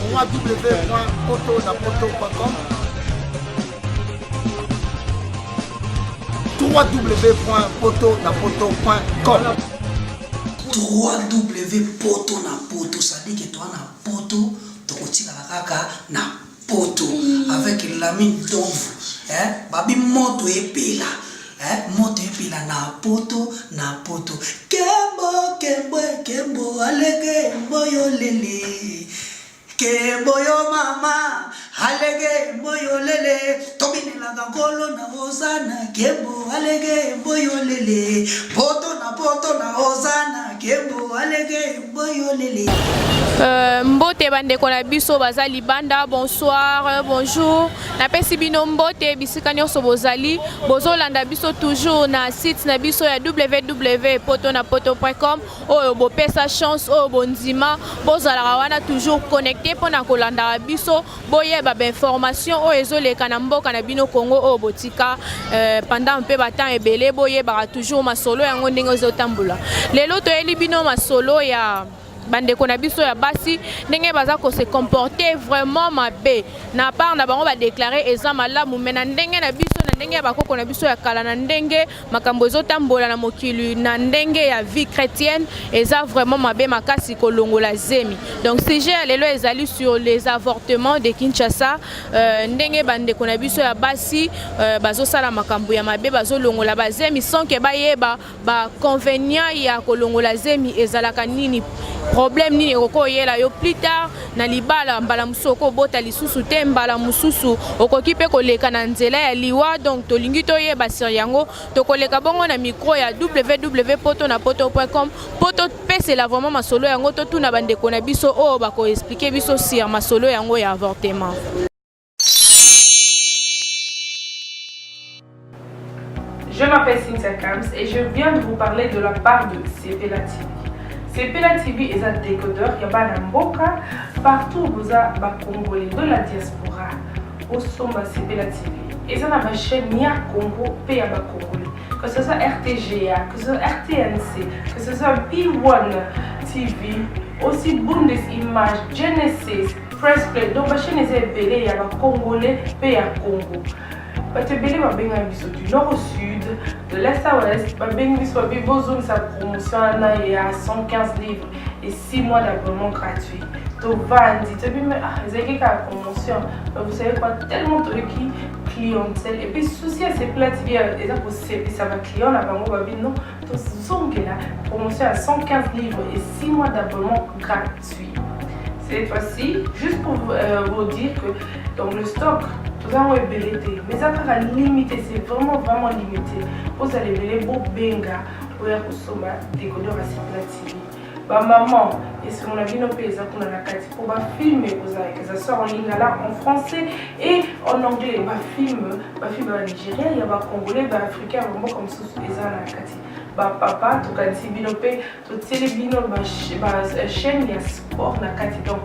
www.potonapoto.com www.potonapoto.com 3W poto na poto, c'est-à-dire que toi na poto tokotikala kaka na poto avec Lamine Domvu, eh babi moto epela, eh moto epela na poto na poto. Kembo kembo kembo alege mboyo lele. Kembo yo mama alege mboyo lele tobinelaka nkolo na hozana kembo alege mboyo lele poto na poto na hozana kembo alege mboyo lele. Mbote bandeko na biso baza libanda, bonsoir, bonjour. Napesi bino mbote bisika nyonso bozali, bozolanda biso toujours na site na biso ya www.potonapoto.com oyo bopesa chance oyo bondima bozalaka wana toujours connecté mpona kolandaka biso, boyeba bainformation oyo ezoleka na mboka na bino Congo oyo botika pendant mpe batemps ebele, boyebaka toujours masolo yango ndenge ezotambola. Lelo toyeli bino masolo ya bandeko na biso ya basi, ndenge baza kose comporter vraiment mabe na part na bango. Badéclarer eza malamu, mais na ndenge na biso, na ndenge ya bakoko na biso ya kala, na ndenge makambo ezotambola na mokili, na ndenge ya vie chrétienne, eza vraiment mabe makasi kolongola zemi. Donc sujet ya lelo ezali sur les avortements de Kinshasa, ndenge bandeko na biso ya basi bazosala makambo ya mabe, bazolongola bazemi sans que bayeba bainconvénient ya kolongola zemi ezalaka nini, problème nini ekoki oyela yo plus tard na libala. Mbala mosusu okobota lisusu te, mbala mosusu okoki mpe koleka na nzela ya liwa. Donc tolingi toyeba sur yango. Tokoleka bongo na micro ya www poto na poto.com mpo topesela vraiment masolo yango, totuna bandeko na biso oyo bakoexpliquer biso sur masolo yango ya avortement. Je m'appelle Cynthia Kams et je viens de vous parler de la part de Sepela TV. Sepela TV est un décodeur ya bana mboka partout boza ba Congolais de la diaspora. Osomba Sepela TV. Eza na ba chaîne ya Congo pe ya ba Congolais. Que ce soit RTGA, que ce soit RTNC, que ce soit B1 TV, aussi Bundes Image, Genesis, Press Play. Donc ba chaîne eza ebele ya ba Congolais pe ya Congo. Bato ebele babengaka biso du nord au sud, de l'est à ouest. Babengi biso, babi bozongisa promotion wana ya 115 livres et 6 mois d'abonnement gratuit. Tovandi, toyebi, mais ah, ezalaki kaka promotion. Mais vous savez quoi? Tellement toyoki clientèle et puis souci ya Sepela TV eza kosepisa baclient na bango, babi non, tozongela promotion ya 115 livres et 6 mois d'abonnement gratuit cette fois-ci. Juste pour vous dire que donc le stock tozango ebele te, mais eza kaka limité, c'est vraiment vraiment limité. Ozala ebele, bobenga oya kosomba décodeur ya Sepela TV. Bamama, esengo na bino mpe eza kuna na kati mpo bafilm ekozalaka, eza soit en lingala, en français et en anglais. Bafilm, bafilm ya banigérien, ya bacongolais, baafricain, ya bamboka mosusu eza na kati. Bapapa, tokanisi bino mpe, totieli bino bachaîne ya sport na kati, donc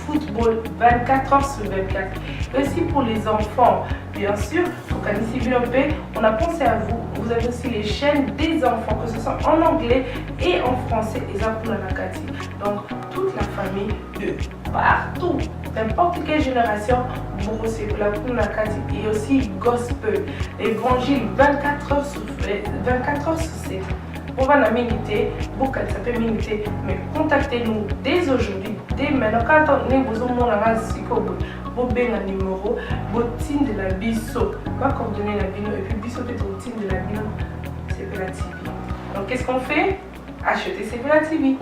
football 24 heures sur 24. Et aussi pour les enfants, bien sûr, tokanisi bino mpe, on a pensé à vous. Vous avez aussi les chaînes des enfants, que ce soit en anglais et en français, eza kuna na kati. Donc toute la famille de partout, n'importe quelle génération, bokosepela kuna na kati. Et aussi gospel, évangile 24 heures sur 24 heures sur 7. Bovanda mingi te, bokanisa mpe mingi te, mais contactez-nous dès aujourd'hui, dès maintenant. Kaka ndenge bozomona nga sikoyo boye, bobenga numéro, botindela biso bacoordonnées na bino et puis biso mpe totindela bino Sepela TV. Donc qu'est-ce qu'on fait? Acheter Sepela TV.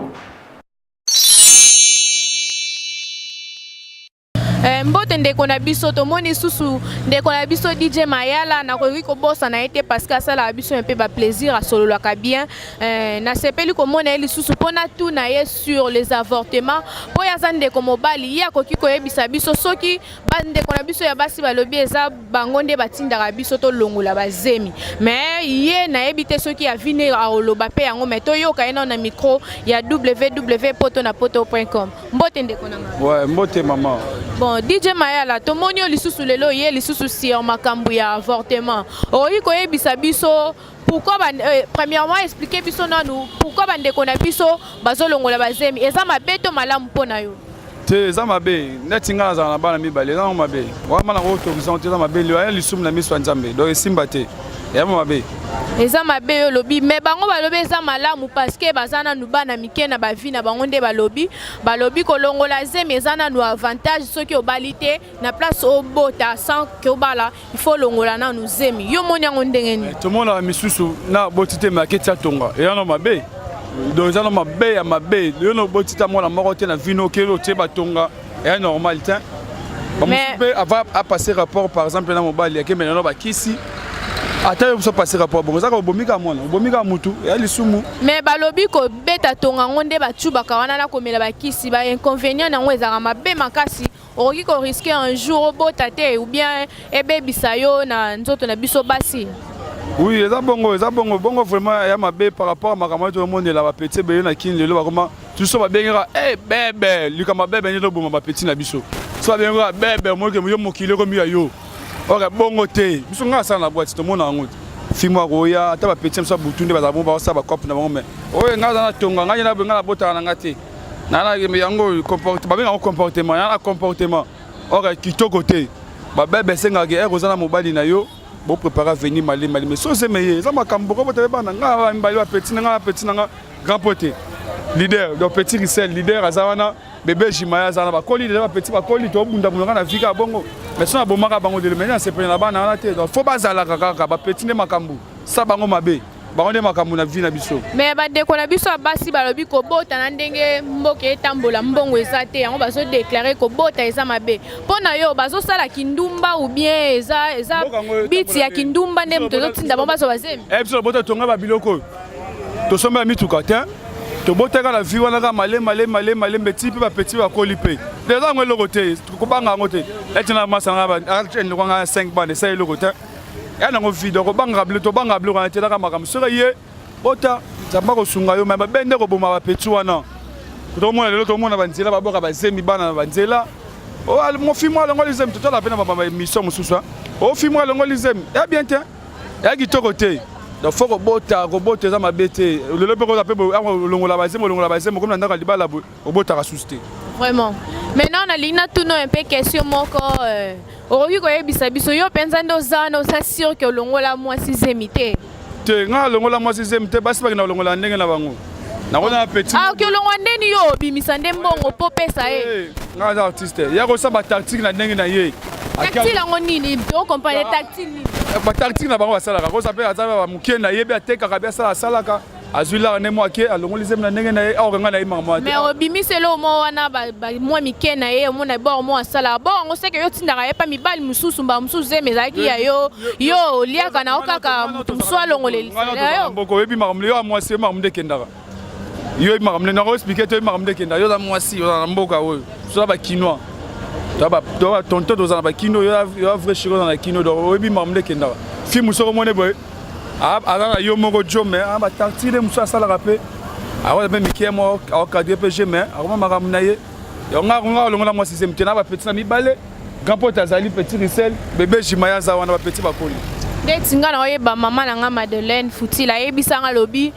Mbote ndeko na biso, tomoni susu ndeko na biso DJ Mayala. Nakoki kobosana ye te parce que asalaka biso mpe baplaisir, asololaka bien. Nasepeli komona ye lisusu mpona tuna ye sur les avortements, mpo ye aza ndeko mobali, ye akoki koyebisa biso soki bandeko na biso ya basi balobi eza bango nde batindaka biso tolongola bazemi. Mais ye nayebi te soki avine aoloba mpe yango, mais toyoka ye nao na micro ya www poto na poto.com. Mbote ndeko na ngai. Ouais, mbote mama. Bon, DJ Mayala, tomoni yo lisusu lelo, ye lisusu sur makambo ya avortement. Okoki koyebisa biso pourquoi premièrement, expliquer biso nanu pourquoi bandeko na biso bazolongola bazemi? Eza mabe to malamu mpo na yo? Te, eza mabe. Neti ngai nazala na bana mibale, eza nango mabe. Wana nango autorisant te, eza mabe. Aya lisumu na miso ya Nzambe, donc esimba te, eya mabe. Eza mabe yo olobi, mais bango balobi eza malamu parce que baza nanu bana mike na bavi na bango. Nde balobi kolongola zemi eza nanu avantage. Soki obali te, na place obota sans ke obala, il faut olongola nanu zemi. Yo moni yango ndenge nini? Tomonaka misusu na boti te, me aketi atonga, eya no mabe. Donc eza no mabe ya mabe. Yo no boti ta mwana moko te na vino, okeli otie batonga, eya normal te. Bamosusu mpe avant apasser rapport, par exemple na mobali, akemela no bakisi. Ata yo biso passer rapport bongo, ezaka obomi kaka mwana, obomi kaka mutu, eya lisumu. Mais balobi kobeta tonga yango nde bacubaka wana na komela bakisi, bainconvénient yango ezalaka mabe makasi. Okoki korisquer un jour obota te ou bien ebebisa yo na nzoto na biso basi. Oui, eza bongo, eza bongo bongo. Vraiment ya mabe par rapport à makambo oyo tomonela bapetits ebele na Kini lelo. Bakoma biso babengaka e bebe likambo bebe nde toboma bapetits na biso. So babengaka bebe, omoke yo mokili ekomi ya yo. Oke bongo te. Biso ngai asala na boîte, tomona yango te. Fimo akoya, ata bapetits na biso ya butu nde bazala bongo, baosala bacope na bango. Mais oyo ngai aza na tonga, ngai ngai nabotaka na ngai te. Nana yango babenga yango comportement, yana comportement or kitoko te. Babebe esengaka ere oza na mobali na yo, boprépare avenir malemi malemi. So ozeme ye, eza makambo bokobota be bana. Ngai mibali, bapetits na ngai, bapetits na nga, grand pote leader, donc petit Risel leader aza wana, bébé Jimaya aza wana, bakoli deja, bapetits bakoli, tobundabundaka na vika bongo. Mais so nabomaka bango lelo, mai nasepele na bana wana te. Donc faut bazalaka kaka bapetits nde makambo, sa bango mabe, bango nde makambo na vie na biso. Mais bandeko na biso ya basi balobi kobota na ndenge mboka etambola, mbongo eza te, yango bazodéclarer kobota eza mabe. Mpo na yo, bazosala kindumba ou bien eza biti ya kindumba nde moto ezotinda bango bazwa bazemi? Biso tobota, tonga babiloko oyo, tosombela mituka te. Tobotaka na vie wana kaka malemi malemi malemi malembe ti mpe bapetits bakoli mpe. Eza yango eloko te, kobanga yango te. Eti na masa nanga nga 5 bana, esala eloko te, ya nango vie. Donc obangaka biloko, tobangaka biloko wana te. Ezaka makambo soki ye bota, Nzambe akosunga yo. Mais mabe nde koboma bapetits wana. Tokomona lelo, tokomona banzela baboka bazemi, bana na banzela. Mofi moko alongoli zemi, totala mpe na baémission mosusu, ofi moko alongoli zemi, ya bien te, ya kitoko te. Donc faut kobota, kobota eza mabe te. Lelo mpe koza mpe olongola bazemi, olongola bazemi, okomi na ndako ya libala boye, obotaka susu te. Vraiment, maintenant nalingi natuna mpe question moko. Okoki koyebisa biso, yo mpenza nde oza wana, oza sûr ke olongola mwasi zemi te? Te, ngai alongola mwasi zemi te. Basi bakenda kolongola ndenge na bango. Nakona na petit. Ah, oki olongwa ndeni yo obimisa nde mbongo mpo opesa ye? Ngai aza artiste ya kosala batactique na ndenge na ye. Tactile yango nini? Tocomprendre tactile nini? Batactique na bango basalaka kosa mpe aza mokie na ye, mpe atekaka mpe asala, asalaka, azwi lara nde mwa ake alongoli zemi na ndenge na ye. Awa ngai na ye makambo. Mais obimisi eloko moko wana, mwa mike na ye, omona bor mo asalaka bor yango, seke yo otindaka ye pa mibali mosusu, mbala mosusu zemi ezalaki ya yo, yo oliaka na yo kaka, motu mosusu alongolela yo. Mboko oyebi makambo yo ya mwasi, oyebi makambo nde ekendaka. Yo oyebi makambo nde nako expliquer te. Oyebi makambo nde ekendaka. Yo oza mwasi, oza na mboka oyo, toza bakinois, tonton, toza na bakino. Yo ya vrai chéri, oza na kino, donc oyebi makambo nde ekendaka. Fi mosu okomone boye, aza na yo moko jo, mais batartire mosusu asalaka mpe, akoza mpe mike mo aocadre mpe je, mais akoma makambo na ye. Yango nga alongola mwasi zemi te. Na bapetits na mibale, grand pote azali petit Risel, bébé Jimaya aza wana, bapetits bakoli. Ndeti nga na oyeba mama na nga Madeleine Futila ayebisanga, alobi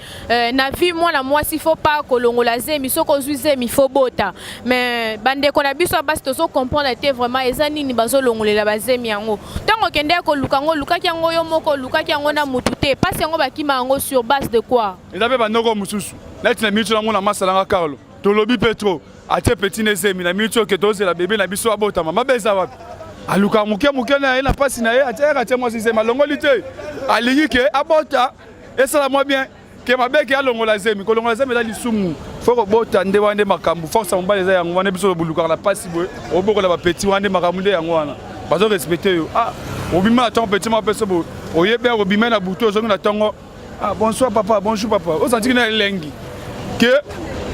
na vie mwana mwasi faut pas kolongola zemi. Soki ozwi zemi, faut bota. Mais bandeko na biso ya basi tozocomprendre te vraiment eza nini bazolongolela bazemi yango. Ntango okende koluka yango, olukaki yango yo moko, olukaki yango na mutu te. Mpasi yango bakima yango sur base de quoi? Eza mpe bandoko mosusu. Neti na miniti nango na masalanga Carlo, tolobi mpe trop, atie petit na ezemi na miniti oke, tozela bebe na biso abotama. Mabe eza wapi? Alukaka moke moke na ye na mpasi na ye, atiaka, atie mwasi zemi, alongoli te, alingi ke abota, esala mwa bien ke mabe ke alongola zemi. Kolongola zemi eza lisumu. Faut kobota nde wana nde makambo. Force ya mobali eza yango wana. Biso bolukaka na mpasi boye, obokola bapetits wana nde makambo, nde yango wana bazorespecter yo. Ah, obima na ntongo, petit moko mpe boye, oyebi ya kobima na butu, ozongi na ntongo: "Ah, bonsoir papa, bonjour papa." Osantiki na elengi ke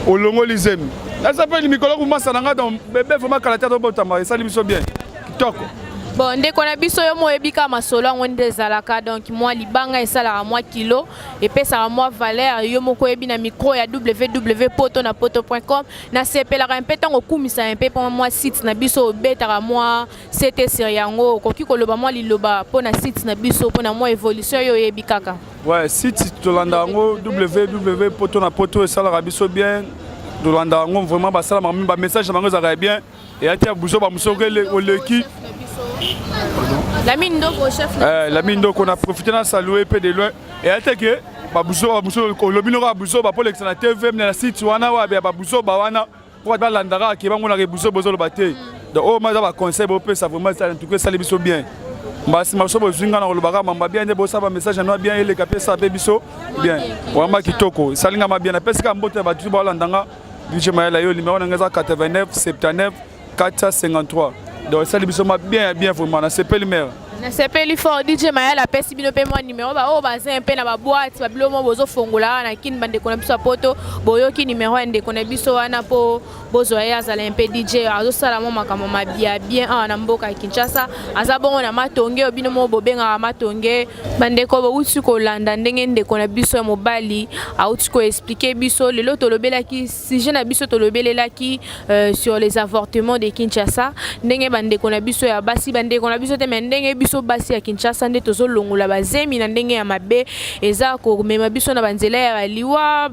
olongoli zemi. Naza mpe mikolo komasa na nga, donc bébé vraiment kala te atobotama, esali biso bien, kitoko. Bon, ndeko na biso, yo mo oyebi kaka masolo yango nde ezalaka. Donc mwa libanga esalaka mwa kilo, epesaka mwa valeur. Yo moko oyebi, na micro ya www poto na poto.com, nasepelaka mpe ntango okumisa mpe mpo mwa site na biso, obetaka mwa ct sur yango. Okoki koloba mwa liloba mpo na site na biso, mpo na mwa évolution, yo oyebi kaka. Ouais, site tolanda yango, www poto na poto, esalaka biso bien. Tolanda yango vraiment, basalamaka mingi, bamessage na bango ezalaka ya bien, eya te ya buzo bamosusu oleki. Lami Ndoko, chef. Lami Ndoko, na profite na salue mpe de loin. Eya te ke babuzoba bamosusu olobi noko ya buzoba mpo olekisa na TV na site wana oyo ya babuzoba wana, mpo bato balandaka ke bangonaka ebuzoba ozoloba te. Donc oyo ma eza baconseil bopesa vraiment, en tout cas esali biso bien. Mbasima biso bozwi nga na kolobaka mamba bien nde bosala bamessage na bien, eleka mpe esala mpe biso bien. Wamba kitoko, esali nga ma bien. Napesi kaka mbote ya bato baolanda nga. DJ Mayala yo, numéro na nga eza 89 79 453. Donc esali biso ma bien ya bien vraiment, nasepeli mare. Nasepeli fort. DJ Mayala apesi bino mpe mwa numero. Baoyo baza mpe na baboîte, babilo mo bozofongola awa na Kini, bandeko na biso ya poto, boyoki numero ya ndeko na biso wana mpo bozwa ye azala mpe DJ. Azosala mwa makambo mabia bien awa na mboka ya Kinshasa. Aza bongo na Matonge, oyo bino moko bobengaka Matonge. Bandeko, bouti kolanda ndenge ndeko na biso ya mobali auti koexpliquer biso. Lelo tolobelaki sujet na biso, tolobelelaki sur les avortements de Kinshasa, ndenge bandeko na biso ya basi, bandeko na biso te, me ndenge biso basi ya Kinshasa nde tozolongola bazemi na ndenge ya mabe, eza komema biso na banzela ya baliwa,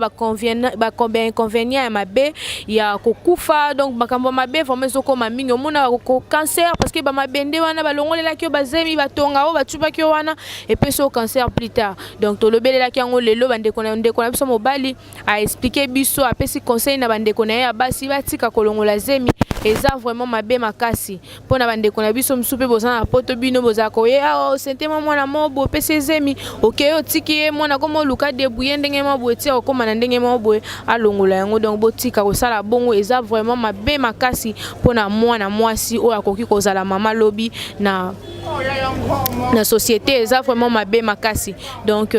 bainconvénient ya mabe ya kokufa. Donc makambo ya mabe vraiment ezokoma mingi. Omona cancer parce que bamabende wana balongolelaki yo bazemi, batonga oyo batubaki yo wana, epesi yo cancer plus tard. Donc tolobelelaki yango lelo. Bandeko na ndeko na biso mobali aexpliquer biso, apesi conseil na bandeko na ye ya basi batika kolongola zemi, eza vraiment mabe makasi. Mpona bandeko na biso mosusu mpe boza na poto, bino bozala koye awa, osente mwa mwana mo boye, opesi ezemi, okei, otiki ye mwana, koma oluka débrouille ndenge moko boye, tia okóma na ndenge moko boye, alongola yango. Donc botika kosala bongo, eza vraiment mabe makasi mpona mwana mwasi oyo akoki kozala mama lobi na société, eza vraiment mabe makasi. Donc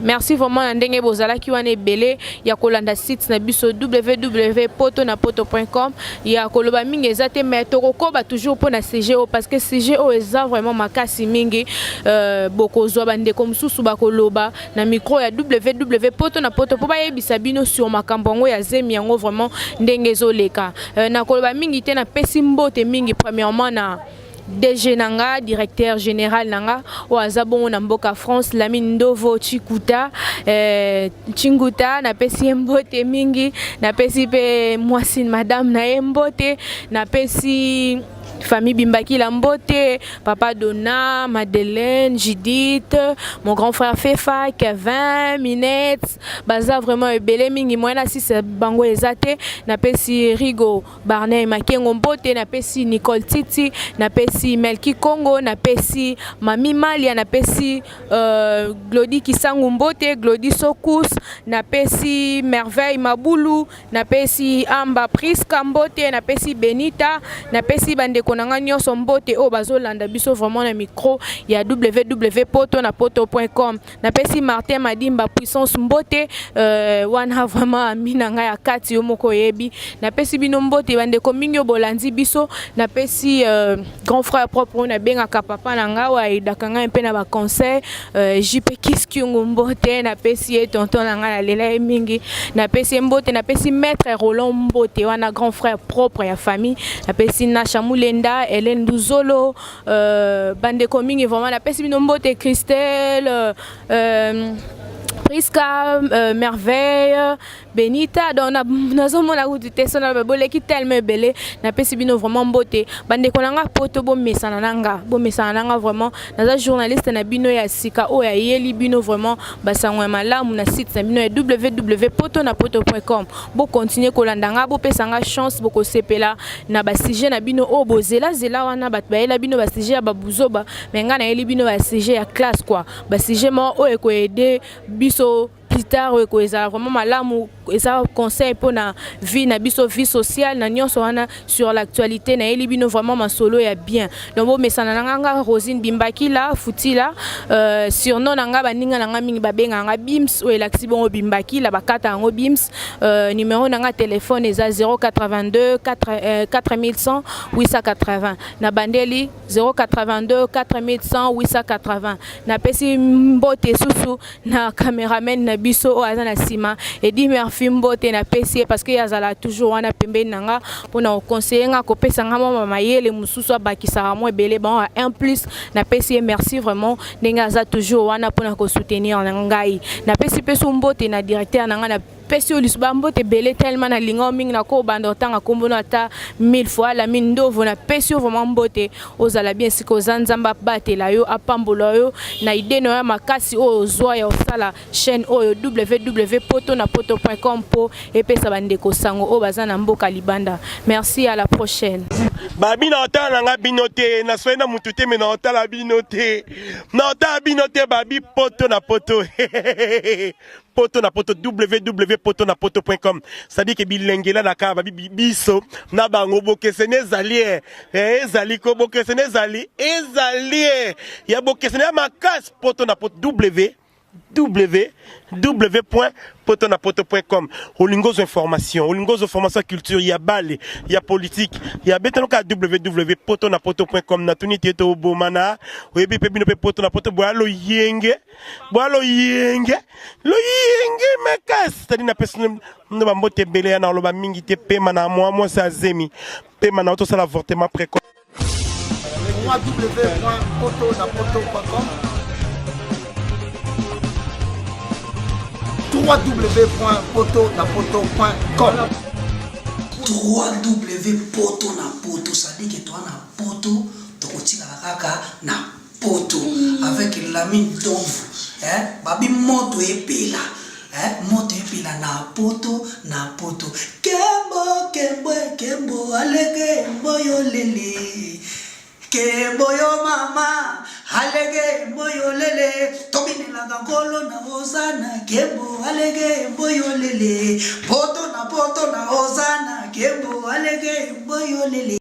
merci vraiment na ndenge bozalaki wana ebele ya kolanda site na biso www poto na poto.com. Ya koloba mingi eza te, mais tokokoba toujours mpona sujet oyo, parce que sujet oyo eza vraiment makasi mingi. Bokozwa bandeko mosusu bakoloba na micro ya www poto na poto mpo bayebisa bino sur makambo yango ya zemi yango vraiment ndenge ezoleka. Na koloba mingi te, napesi mbote mingi premièrement na DG na nga, directeur général na nga oyo aza bongo na mboka France, Lamine Ndovo Chikuta, Chinguta. Napesi ye mbote mingi, napesi mpe mwasi madame na ye mbote, napesi famille Bimbakila mbote, papa Donna, Madeleine, Judith, mon grand frère Fefa, Kevin, Minette, baza vraiment ebele mingi, moyen asisa bango eza te. Napesi Rigo Barney Makengo mbote, napesi Nicole Titi, napesi Melki Congo, napesi Mami Malia, napesi Glodi Kisangu mbote, Glodi Sokus, napesi Merveille Mabulu, napesi Amba Priska mbote, napesi Benita, napesi bandeko na nga nyonso mbote oyo bazolanda biso vraiment na micro ya www poto na poto.com. Napesi Martin Madimba Puissance mbote, wana vraiment ami na ngai ya kati, yo moko oyebi. Napesi bino mbote, bandeko mingi oyo bolandi biso. Napesi grand frère propre oyo nabengaka papa na ngai, oyo ayedaka ngai mpe na baconseil, JP Kiskiungu mbote. Napesi ye, tonton na ngai, nalela ye mingi, napesi ye mbote. Napesi maître Roland mbote, wana grand frère propre ya famille. Napesi Nasha Mulenda, Hélène Duzolo, bandeko mingi vraiment, napesi bino mbote, Christelle, Priska, Merveille, Benita. Donc nazomona kutu te so na boleki tellement ebele. Napesi bino vraiment mbote, bandeko na nga poto. Bomesana na nga, bomesana na nga vraiment. Naza journaliste na bino ya sika oyo ayeli bino vraiment basango ya malamu na site na bino ya www poto na poto.com. Bocontinue kolanda nga, bopesa nga chance, bokosepela na basujet na bino oyo bozelazela wana. Bato bayela bino basujet ya babuzoba, me ngai nayeli bino basujet ya classe quoi, basujet moko oyo ekoaider biso plus tard, oyo ezala vraiment malamu, eza conseil mpona vie na biso, vie sociale na nyonso wana. Sur l'actualité, nayeli bino vraiment masolo ya bien. Donc bomesana na nga, nga Rosine Bimbakila Futila, surnom na nga, baninga na nga mingi babengaka nga Bims, oyo elakisi bongo Bimbakila, bakata yango Bims. Numéro na nga telefone eza 082 4, 4100 880. Na bandeli 082 4100 880. Napesi mbote susu na cameraman na biso oyo aza na nsima, Edi Murphy. Mbote napesi ye parce que ye azala toujours wana pembeni na nga mpona koconseiller nga, kopesa nga mwa mayele mosusu, abakisaka mwa ebele bango ya 1 plus. Napesi ye merci vraiment ndenge aza toujours wana mpona kosoutenir na ngai. Napesi mpe su mbote na directeur na nga na Napesi yo lisusu bambote ebele tellement nalinga yo mingi, nakobanda otanga nkombo no ata mille fois. Lamine Ndovo, napesi yo vraiment mbote, ozala bien esika oza. Nzambe abatela yo, apambola yo na idée na yo ya makasi oyo ozwa ya osala chaîne oyo www poto na poto.com mpo epesa bandeko sango oyo baza na mboka libanda. Merci, à la prochaine. Babi na otala na nga bino te, naswai na mutu te, me na otala bino te, na otala bino te. Babi Poto na Poto, Poto na Poto, www poto na poto.com, c'est-à-dire que bilengela na kaka babi biso na bango bokeseni ezali ezali ko bokeseni ezali ezali ya bokeseni ya makasi. Poto na Poto, www.potonapoto.com. Olingi ozwa information, olingi ozwa information ya culture, ya bale, ya politique, ya betanoka, www poto na poto.com. Natuni te tobomana, oyebi mpe bino mpe Poto na Poto boya loyenge, boya loyenge, loyenge makasi. C'est-à-dire napesi no bambote ebele ya na oloba mingi te. Pema na mwa mwasi azemi, pema na tosala avortement précoce. www.potonapoto.com, www.potonapoto.com. 3W Poto na Poto, c'est-à-dire que toa na poto, tokotikala kaka na poto avec Lamine Donvu, eh? Babi moto epela, eh? Moto epela na poto na poto. Kembo kembo kembo alege mboyo lele, kembo yo mama alege mboyo lele, tobinelaka nkolo na ozana. Kembo alege mboyo lele, poto na poto na ozana, kembo alege mboyo lele.